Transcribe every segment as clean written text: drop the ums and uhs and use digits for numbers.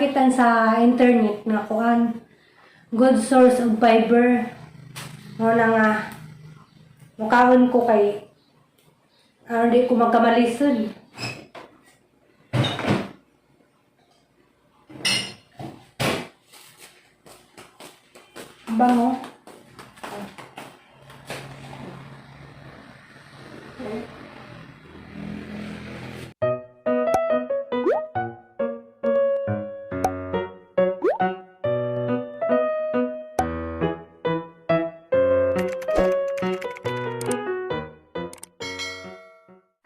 nakitan sa internet nga kuan, good source of fiber. Mo na nga mukaon ko kay aron di ko magkamalisod. Ang bango.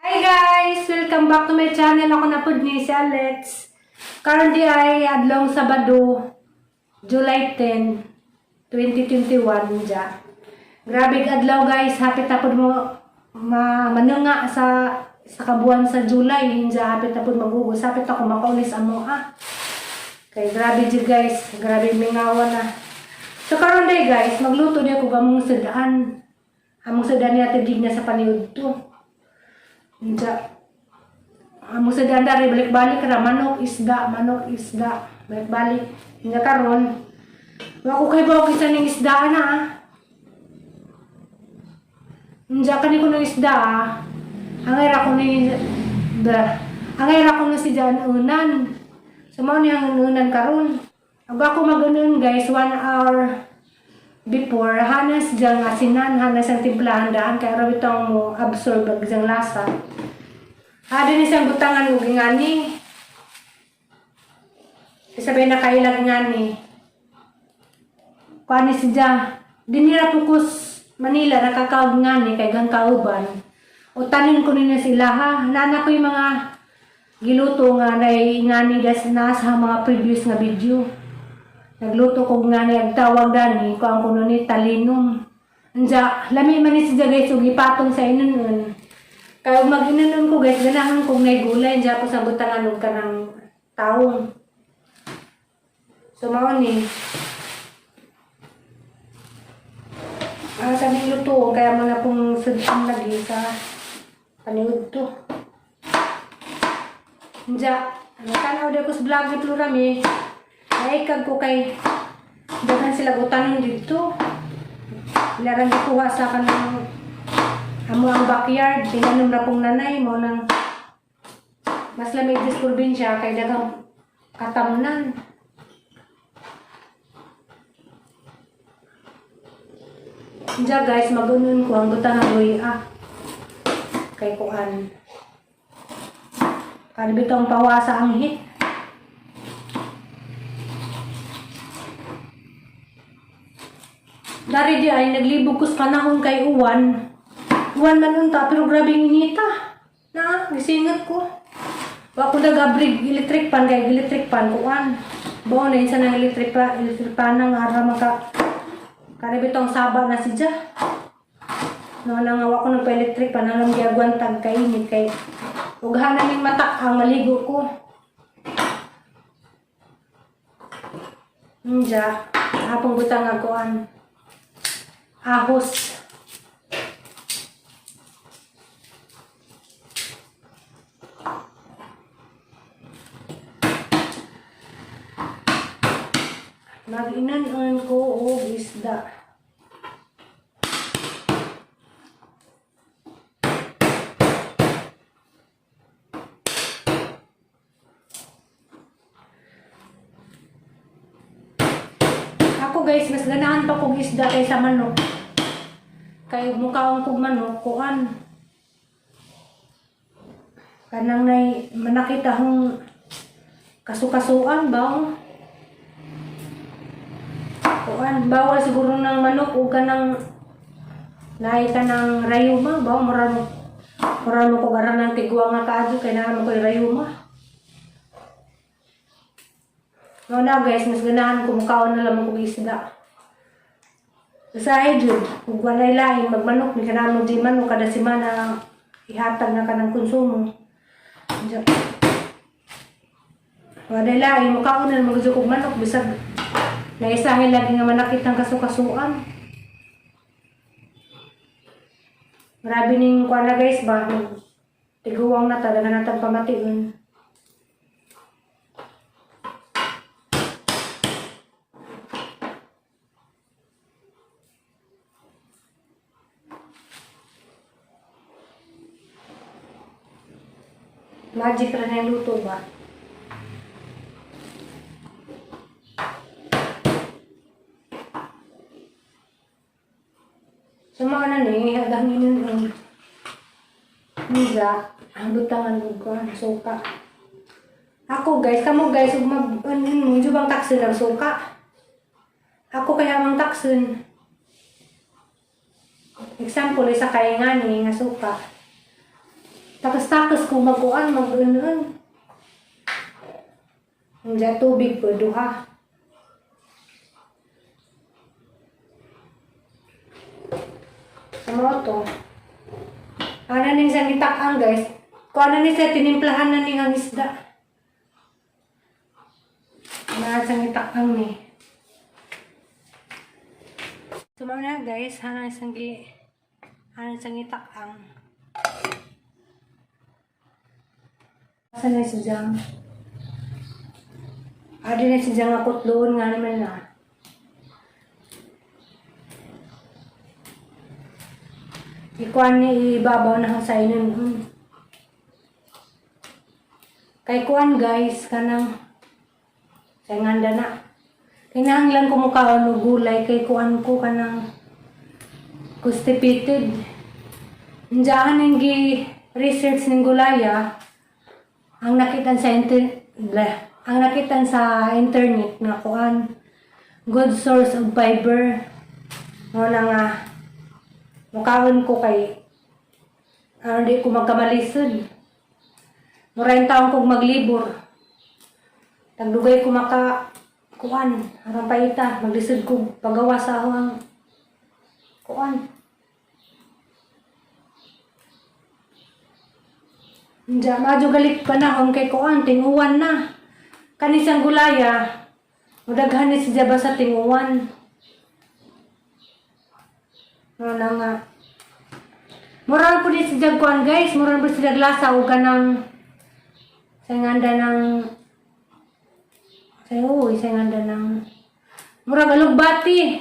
Hi guys! Welcome back to my channel. Ako na po ni si Alex. Karon di ay adlong Sabado, July 10, 2021 dya. Grabe adlaw guys, happy tapod mo manunga sa kabuan sa July, hinja happy tapod magugos, happy ako makaulis amo ah. Kay grabe jud guys, grabe mingawan na. So karon day guys, magluto di ako gamong sudaan. Among sudaan ni Ate Digna sa paniud to. Unsa? Amo sa dandari balik-balik ra manok isda, balik-balik. Unya karon, wa ko kay bawo kinsa ning isda na ah. Unsa kani ko ng isda ah. Angay ra ko ni da. Angay ra ko ni si Jan unan. So mao ni ang unan karon. Ag ako mag-unan guys, 1 hour before, hanas diyang asinan, hanas ang timplahan daan, kaya raw itong mo absorb ang diyang lasa. Adi ni siyang butangan og ngani. Sabi na kailag ngani. Kuani siya, dinira po ko Manila nakakaog ngani kay gang kauban. O tanin ko nila sila ha. Nana ko yung mga giluto nga nay ngani das na sa mga previous nga video. Nagluto ko ngani ang tawag dani ko ang kuno ni talinom. Anja, lami man ni siya guys ug gipatong sa inunon. Kay ug mag-inunon ko guys, ganahan kog nay gulay anja ko sa butangan og kanang taong. So mao ni. Ah, sa aming luto, kaya mo na pong sudaan lagi sa paniud to. Anja, ano tanaw di ko sa vlog ni Plurami. Ay, kag ko kay daghan sila gutanong dito. Ilarang gikuha sa kanang amo ang backyard, tinanom ra pong nanay mo nang mas lamig dis probinsya kay daghang katamnan. Diya guys, magunon ko ang butang agoy ah. Kay kuan. Kanibitong pawasa ang hit. Dari di ay naglibog kus panahon kay uwan. Uwan man unta pero grabe ang inita. Na, gisingat ko. Wa ko nagabrig electric pan kay electric pan kuan. Bao na isa ng electric pa, electric pan ang ara maka kanibitong saba na siya. No, nang wa ko nagpa-electric pan nang giagwantag kay init kay ughanan ning mata ang maligo ko. Nja, hapong butang ang kuan. Ahos. Mag-inan ko og isda. Ako guys, mas ganahan pa kog isda kaysa manok. Kay mukhaon kog manok, kuan. Kanang nay manakita hong kasukasuan ba? Oh? Kuan, bawal siguro ng manok o kanang naay ka ng rayuma ba? Mura mo ko garan ng tigwa nga kaadyo kay naa mo ko'y rayuma. No na guys, mas ganahan ko mukaon na lamang kog isda. Usahay jud, ug walay lain magmanok ni kanamo di manok kada semana ihatag na kanang konsumo. Diya. Walay lain mukaon na lamang jud kog manok bisag naisahin lagi nga manakit ang kasukasuan. Grabe ning kuan na guys ba, tiguang na talaga natag pamation. Magic ra na yung luto ba? So mga na ni, hanggang yun ang Niza, ang butangan ko ang suka. Ako guys, kamo guys, ug mag ano mo, yung bang taksin ang suka. Ako kaya mang taksin. Example, isa kay nga ni nga suka. Takas-takas ko magkuan, mag-un-un. Ang tubig ko, duha. Sa mga to. Ano ning sa ang guys. Kung ano ni siya, tinimplahan na ning ang isda. Ano sa ngitak-ang ni. Tumaw na guys, hanang isang gi hanang sa ngitak-ang. Asa na si Jang? Adi na si Jang akot doon nga naman na. Ikuan ni ibabaw na sa inon. Kay kuan guys, kanang kay nganda na. Kinahanglan ko mukaon og gulay kay kuan ko kanang constipated. Diyan ang gi research ning gulaya ang nakitan sa ang nakitan sa internet nga kuan good source of fiber mo na nga mukaon ko kay aron di ko magkamalisod. Mura taon kog maglibor. Tagdugay ko maka kuan aron paita maglisod ko pagawa sa ako ang kuan. Diya, madyo galit panahon kay kuan, tinguan na. Kanisang gulaya, mudaghan ni siya ba sa tinguan. Ano na nga. Mura po din siya kuan guys, mura po siya lasa o kanang sa nganda ng sa uy, sa nganda ng murag alugbati.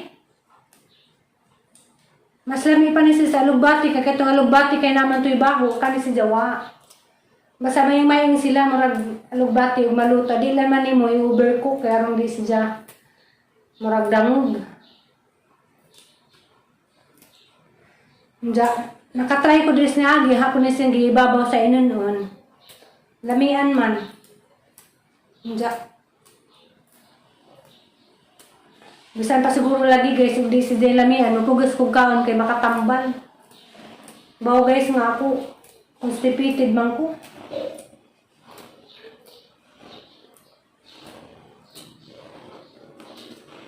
Mas lami pa ni siya sa alugbati kay katong alugbati kay naman to'y baho kani si Jawa. Basta may mayang sila murag alugbati ug maluta di lang man nimo i-overcook kay aron di siya murag dangog. Nja, nakatry ko diri sa agi hapon ni siyang giibabaw sa inunon. Lamian man. Nja. Bisan pa siguro lagi guys, ug di si lamian, mapugas kog kaon kay makatambal. Bawo guys nga ako, constipated man ko.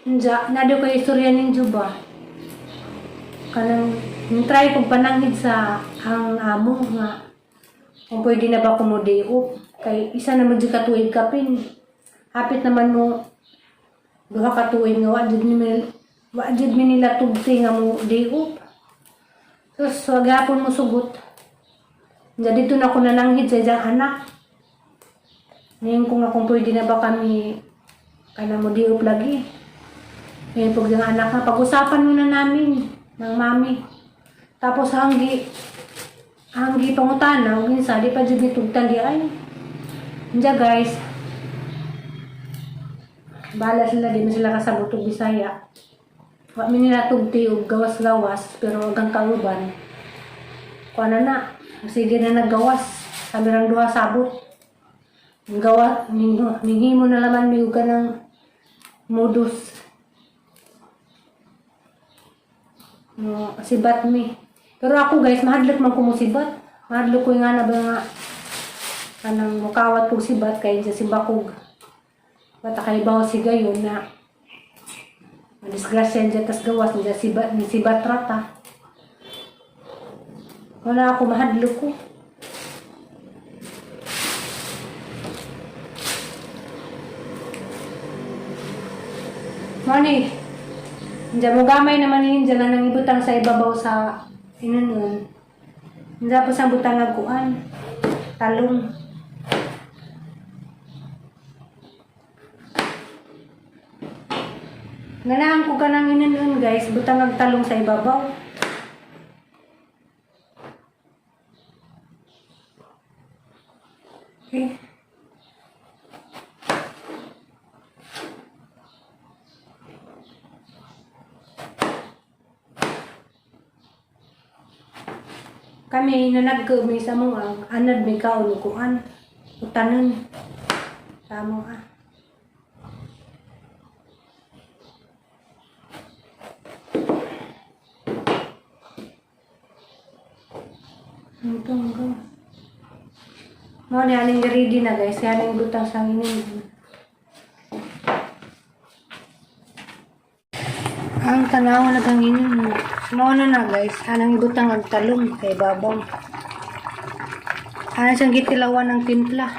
Nja, na daw kay istorya ning Juba. Kanang try kong pananghid sa ang amo nga kung pwede na ba ko mo day off. Kay isa naman jud ka tuig kapin. Hapit naman mo duha ka tuig nga wa jud mi nila tugti nga mo day off. Sus, wag hapon mo sugot. Nja dito na ako nananghid sa isang anak. Ngayon ko nga kung pwede na ba kami kana mo day off lagi. Ngayon pag yung anak na, pag-usapan muna namin ng mami. Tapos hanggi pangutana, ug insa, di pa jud nitugtan di ay. Diya guys, bahala sila, di man sila kasabot og Bisaya. Wa mi nila tugti og gawas-gawas, pero agang kauban. Kuha na na, sige na naggawas. Sabi rang duha sabot. Gawa, ninghimo na laman mi og kanang modus. No, sibat mi. Pero ako guys, mahadlok man ko mo sibat. Mahadlok ko nga na ba nga kanang mukawat kog sibat kay sa simbakog. Bata kay bawo si gayon na madisgrasya niya tas gawas niya sibat ni sibat rata. Wala ako mahadlok ko. Mani, diyan mo gamay naman yun dyan na nang ibutang sa ibabaw sa inunon. Diyan po sa butang aguan. Talong. Ganahan ko ka ng inunon guys, butang ang talong sa ibabaw. Kami na nagkumi sa mga anad may kaulukuan. Utanon. Sa mga. Ito, ito. Mo ni aning ready na, guys. Yan ang butang sa ini. Ang tanaw na kang ini. Mo na na, guys. Anang ibutang ang talong kay babaw. Ana siyang gitilawan ng timpla.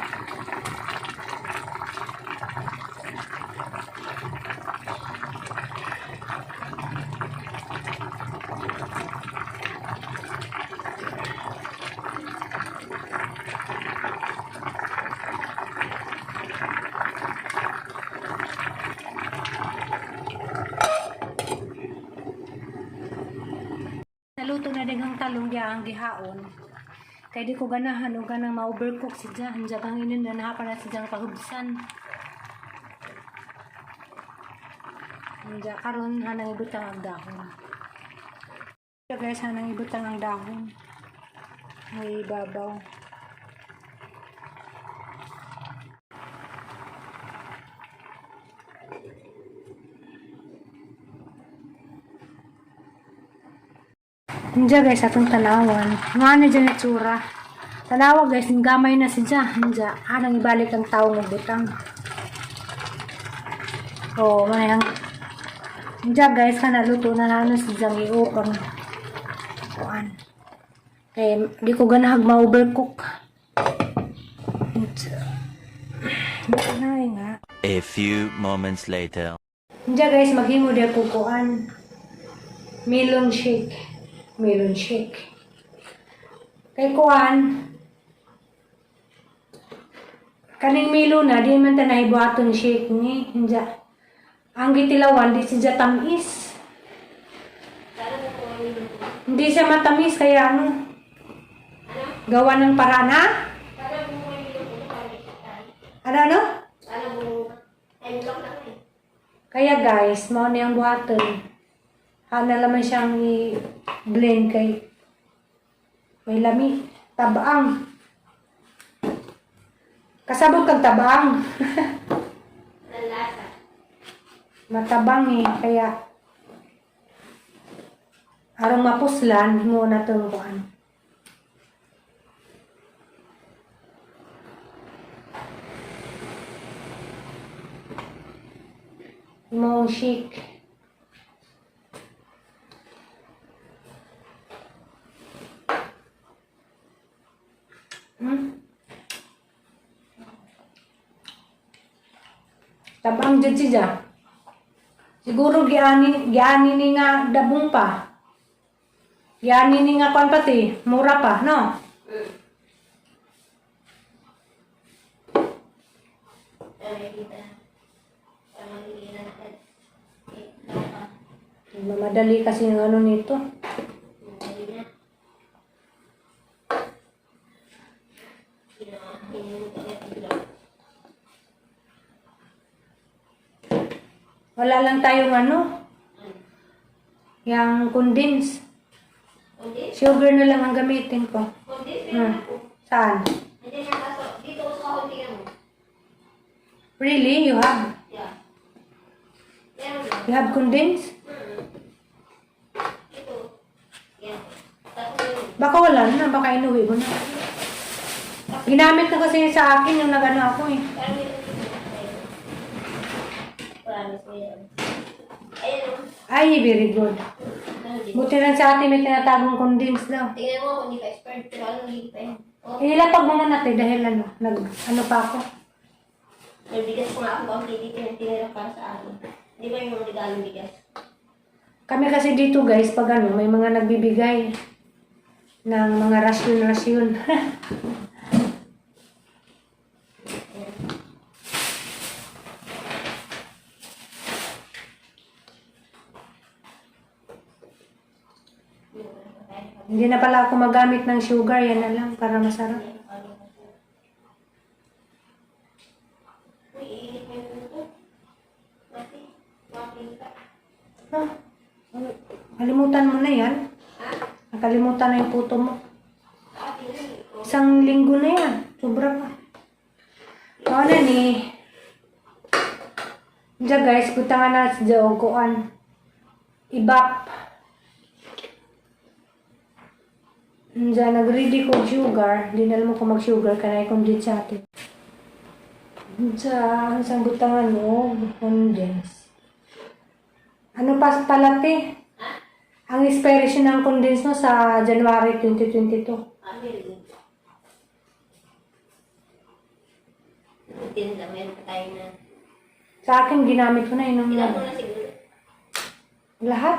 Naluto na din ang talong diya ang gihaon. Kay di ko ganahan og ganang ma-overcook si Jan. Diyan ang inin na nahapa na si Jan pahubsan. Diyan karon hanang ibutang ang dahon. Diyan, guys, hanang ibutang ang dahon. May babaw. Diyan, guys, atong tanawan. Nga na dyan itsura. Tanawa, guys, gamay na si Diyan. Diyan, anang ibalik ang tao ng butang. Oh, mayang. Diyan, guys, kana luto na na si Diyan iukang. Kuan. Kay di ko ganahag ma-overcook. Ay nga. A few moments later. Diyan, guys, maghimo di ako kuan. Melon shake. Melon shake. Kay kuan, kaning melon na, di man ta nahibuhaton shake ni. Diyan. Ang gitilawan, di siya tamis. Hindi siya matamis, kaya ano, gawa ng paraan, ha? Ano, ano? Kaya, guys, mao na yung buhaton. Hana laman siyang i-blend kay may lami. Tabaang. Kasabot kang tabaang. Matabang eh. Kaya arong mapuslan mo na itong kuan. Mo shake. Tabang jud siya. Siguro giani giani ni nga dabong pa. Giani ni nga kuan pati, mura pa, no? Mamadali kasi yung ano nito. Wala lang tayong ano, yung condense. Sugar na lang ang gamitin ko. Saan? Really? You have? You have condense? Baka wala na, baka inuwi mo na. Ginamit na kasi yun sa akin yung nag-ano ako eh. Ay, very good. Buti lang sa atin may tinatagong condense daw. Tingnan mo kung hindi pa expired, pero ano, hindi pa yun. Oh, Ilapag mo muna te dahil ano, nag, ano pa ako. may bigas ko nga ako ang dito yung tinira para sa akin. Di ba yung mga regalong bigas? Kami kasi dito, guys, pag ano, may mga nagbibigay ng mga rasyon-rasyon. Hindi na pala ako magamit ng sugar, yan na lang para masarap. Uy, iinit mo yung puto. Mati, mati ka. Ah, kalimutan mo na yan. Ha? Nakalimutan na yung puto mo. Isang linggo na yan. Sobra pa. Mao na ni. Diyan guys, butangan na sa og kuan. Ibap. Diyan, nag-ready ko sugar. Di na alam mo kung mag-sugar ka na kung di sa atin. Diyan, ang butangan mo, condense. Ano pa pala, te? Ang expiration ng condense no sa January 2022. Ah, very good. Buti na lang, meron pa tayo na. Sa akin, ginamit ko na yun. Ilan mo na siguro. Lahat.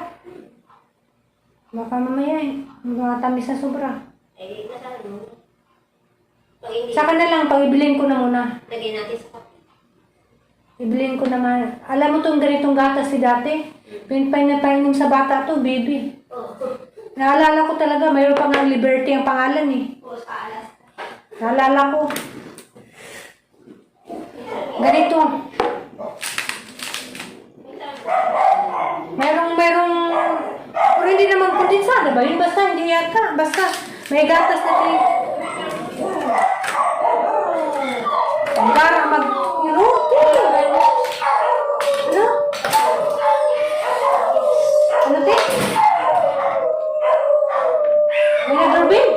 Baka mamaya eh. Mga tamis na sobra. Ay, nasa ano. Pag hindi, Saka na lang, pag ibilin ko na muna. lagay natin sa kape. Ibilin ko naman. Alam mo tong ganitong gatas si dati? Pinapainom sa bata to, baby. Oo. Naalala ko talaga, mayroon pa nga Liberty ang pangalan eh. Oo, sa alas. Naalala ko. Ganito. Merong, pero hindi naman kondensada ba? Yun basta, hindi yata. Basta, may gatas na tin. Para mag... Roti! Ano? Ano, te? May nag-doorbell?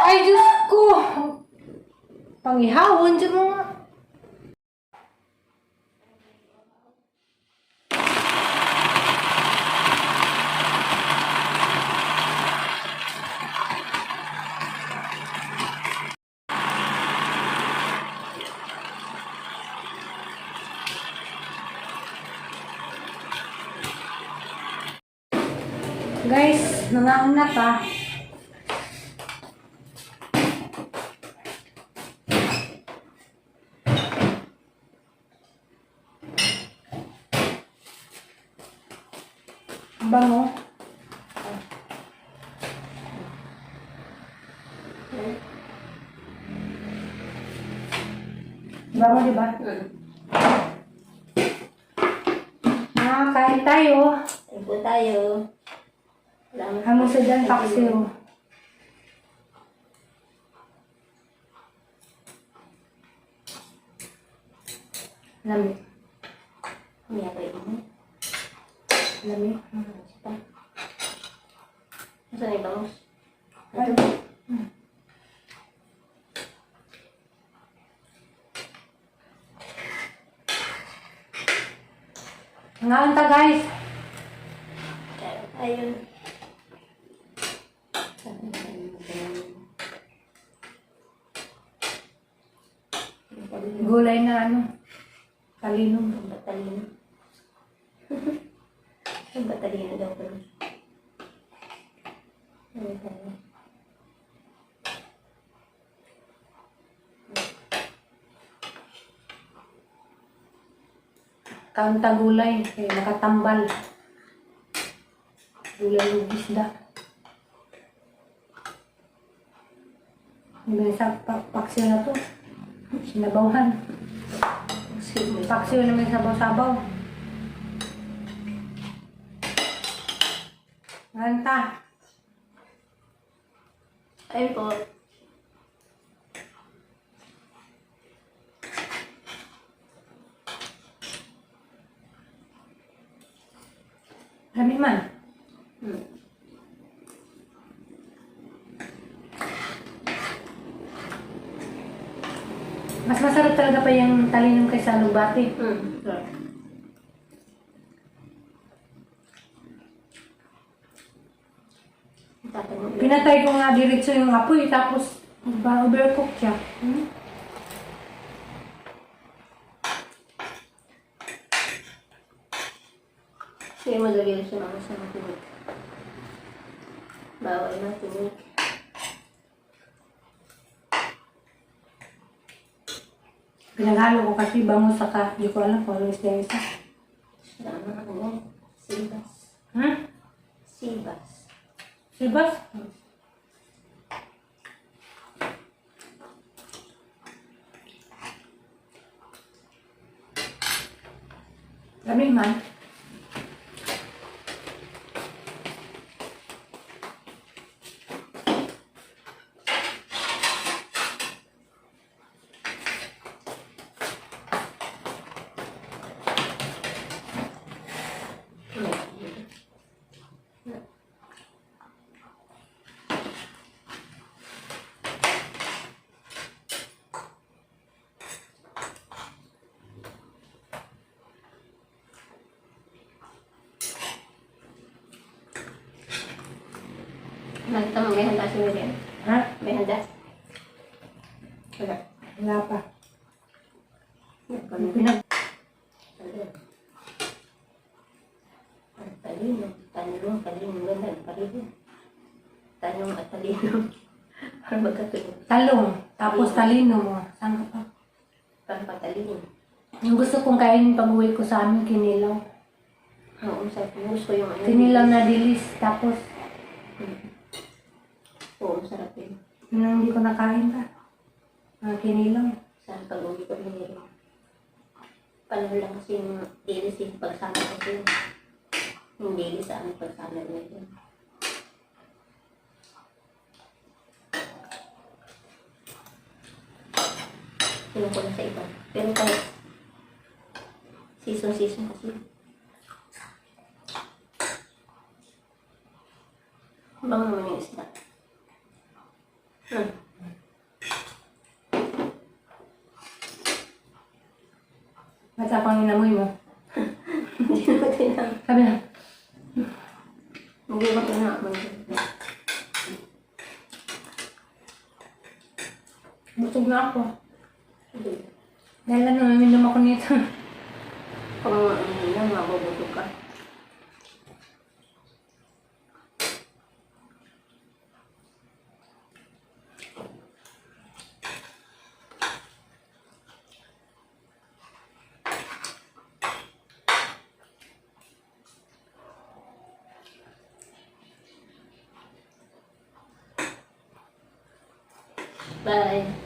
Ay, Diyos ko! Pangihawon dyan mo nga. Guys, nangaon na pa. Bango. Bango, di ba? Ah, kain tayo. Ayun po tayo. Salamat. Amo sa dyan, paksiw. Lami. May ako yun. Lami. Isa pa. Nasaan yung bangus? Ay. Ito. Ngaon ta, guys. Ayun. Gulay na ano. Kalinom. Ang batalino. Ang batalino daw pala. Ano tayo? Kaunta gulay. Kaya makatambal. Gulay ug isda. Yung sa paksiw na to. Sinabawan. Paksiw na may sabaw-sabaw. Nganta. Ayun po. Lami man. Mas masarap talaga pa yung talinom kaysa lubati. Tatanong. Pinatay ko nga diretso yung apoy, tapos ba overcook siya. Sige, madali lang siya mama sa matinik. Bawal matinik. Pinaghalo ko kasi bango saka di ko alam kung ano isda yung isa. Tama, ano? Sibas. Hmm? Sibas. Sibas? Lami man. Nakita mo, may handa si Miriam. Ha? May handa. Wala. Wala pa. Ang Pinag talino. Tanong, talino. Ganda. Ang talino. Tanong at talino. Parang magkatulog. Talong. Tapos talino mo. Saan ka pa? Parang patalino. Yung gusto kong kainin pag uwi ko sa amin, kinilaw. Oo, sa gusto yung ano. Kinilaw na dilis. Tapos, Oo, masarap yun. yun ang hindi ko nakain pa. Mga kinilaw. Saan pag uwi ko meron. Panahon lang kasi yung dilis yung pagsama kasi yun. Yung dilis sa amin pagsama meron. Tinong ko lang sa iba. Pero kahit season-season kasi. Ang Bango naman yung isda. Matapang inamoy mo. Hindi naman tinang. Sabi na, Hindi ba tinaamoy? Busog na ako. Hindi. Dahil ano, naminom ako nito. Kung ano lang, mabubusog ka. Bye.